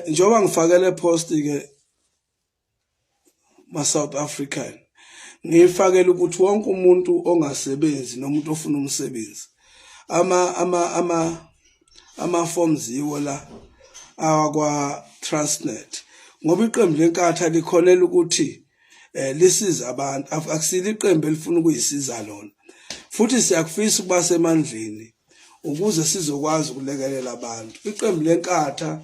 Njengoba ngifakele post ke ma South African, ngifakele ukuthi wonke umuntu ongasebenzi nomuntu ofuna umsebenzi, ama forms yiwo la awakwa Transnet, ngoba iqembu leNkatha likhonela ukuthi lisiza abantu. Akusilo iqembu elifuna ukuyisiza lona, futhi siyakufisa ukuba semandleni ukuze sizokwazi ukulekelela abantu. Iqembu leNkatha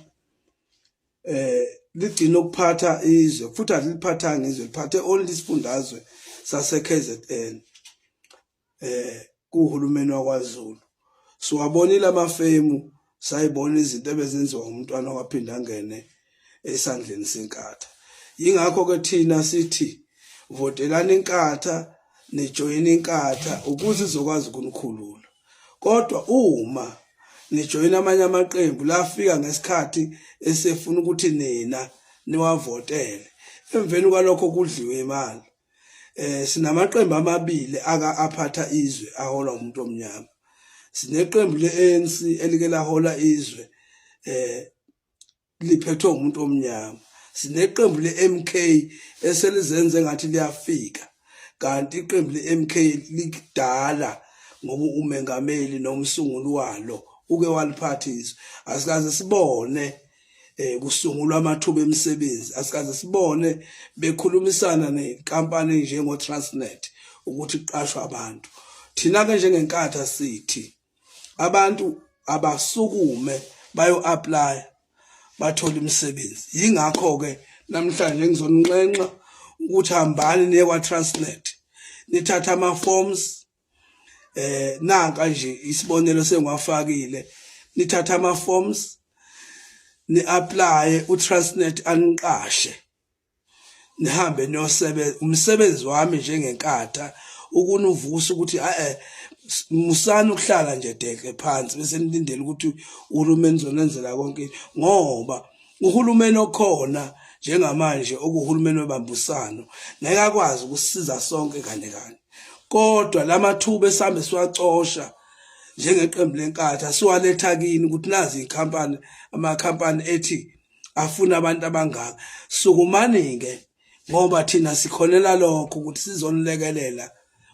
ligcina ukuphatha izwe, futhi aliliphathanga izwe, liphathe only isifundazwe sase KZN kuhulumeni wakwaZulu. Siwabonile amafemu, sayibona izinto ebezenziwa umntwana waphinda angene esandleni seNkatha. Yingakho ke thina sithi votelani iNkatha, nijoyina iNkatha ukuze izokwazi ukunikhulula. Kodwa uma nijoyina amanye amaqembu lafika ngesikhathi esefuna ukuthi nina niwavotele, emveni kwalokho kudliwe imali. Sinamaqembu amabili aka aphatha izwe aholwa umuntu omnyama. Sineqembu le-ANC elike lahola izwe liphethwe umuntu omnyama. Sineqembu le-MK eselizenze ngathi liyafika, kanti iqembu le-MK likudala, ngoba umengameli nomsunguli walo uke waliphatha izwe. Asikaze sibone kusungulwa amathuba emisebenzi, asikaze sibone bekhulumisana nenkampani njengo Transnet ukuthi kuqashwe abantu. Thina ke njengeNkatha sithi abantu abasukume bayo apply, bathola imisebenzi. Yingakho ke namhlanje ngizonixenxa ukuthi hambani niye kwa Transnet, nithatha ama forms. Nanka nje isibonelo sengiwafakile. Nithatha ama forms, ni apply, uTransnet aniqashe, nihambe niyosebenza. Umsebenzi wami njengeNkatha ukunivusa ukuthi eh musani ukuhlala nje deke phansi bese nilindele ukuthi uhulumeni uzonenzela konke, ngoba uhulumeni okhona njengamanje, okuhulumeni webambusano, ngeke akwazi ukusiza sonke kanye kanye. Kodwa lamathuba esihambe siwacosha njengeqembu leNkatha, siwaletha kini ukuthi nazi inkampani, amakhampani ethi afuna abantu abangaka, sukumani ke, ngoba thina sikhonela lokho ukuthi sizonilekelela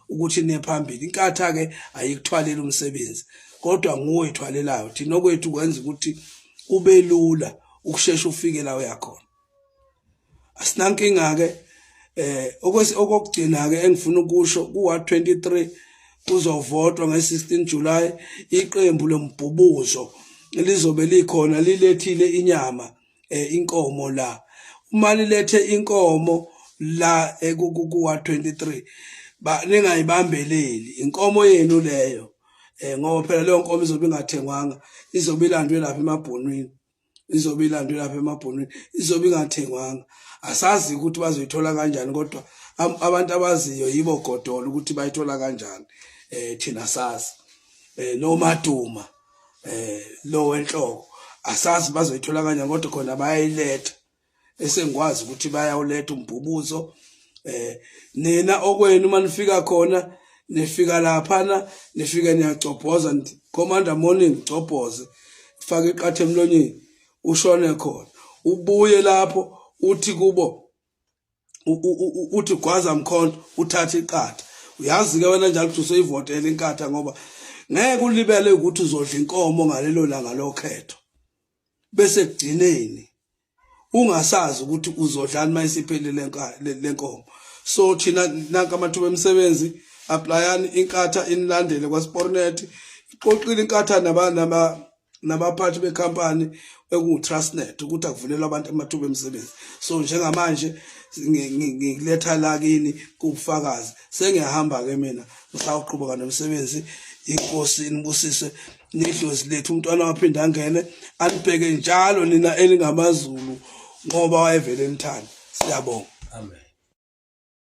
ukuthi niye phambili. Inkatha ke ayikuthwaleli umsebenzi, kodwa nguwe ithwalelayo. Thina okwethu kwenza ukuthi kube lula ukushesha ufike la uyakhona. Asinankinga ke. Okokugcina ke engifuna ukusho, ku Ward 23 kuzovotwa nge-16 July. Iqembu lombhubuzo lizobe likhona, lilethile inyama, inkomo la. Uma lilethe inkomo la ku Ward 23, ba ningayibambeleli inkomo yenu leyo, ngoba phela leyo nkomo izobe ingathengwanga, izobe ilandwe lapha emabhonwini, izobe ilandwe lapha emabhonwini, izobe ingathengwanga. Asazi ukuthi bazoyithola kanjani, kodwa abantu abaziyo yibo godola ukuthi bayithola kanjani. Thina sazi nomaduma lo wenhloko, asazi bazoyithola kanjani, kodwa khona bayayiletha. Esengikwazi ukuthi bayawuletha umbhubuzo. Nina okwenu uma nifika khona, nifika laphana, nifike niyacobhoza, nithi, "Commander, morning." Cobhoze, faka iqatha emlonyeni, ushone khona, ubuye lapho, uthi kubo, uthi gwaza mkhonto, uthathe iqatha. Uyazi ke wena njalo ukuthi usuyivotela iNkatha, ngoba ngeke ulibele ukuthi uzodla inkomo ngalelo langa lokhetho, bese kugcineni ungasazi ukuthi uzodlani uma isiphelile lenkomo. So thina nanka amathuba emisebenzi, applyani, iNkatha inilandele kwaSpornet. Ixoxile iNkatha nabaphathi bekhampani eku-Transnet ukuthi akuvulelwe abantu amathuba emisebenzi. So njengamanje ngikuletha la kini kubufakazi. Sengiyahamba-ke mina, ngisawuqhubeka nomsebenzi. Inkosi inibusise, nedlozi lethu umntwana waphinde angene anibheke njalo nina elingamaZulu, ngoba wayevele enithanda. Siyabonga. Amen.